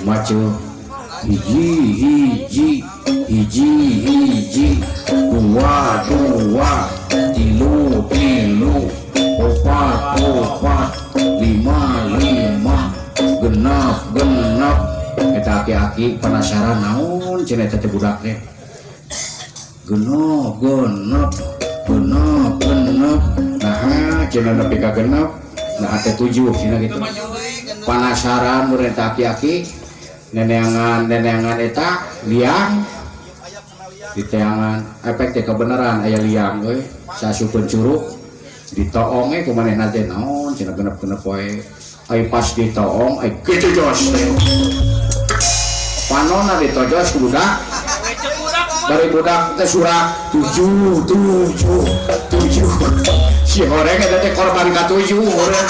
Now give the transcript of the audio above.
Maca hiji hiji hiji hiji dua dua tilu tilu opat opat lima lima genep genep. Eta aki-aki penasaran, naon cenah eta teh budak teh genep genep genep genep, nah cenah nepi ka genep, nah teh tujuh cenah gitu. Penasaran mun eta aki-aki neneangan neneangan eta liang diteangan, efek teh kebenaran aya liang euy, saasupeun curug ditoong ku manehna teh, naon cenah genep-genep wae. Ai pas ditoong, ai kitu jos teh panonna ditojos ku budak. Dari budak teh surak tujuh tujuh tujuh, si horeng eta teh korban ka tujuh horeng.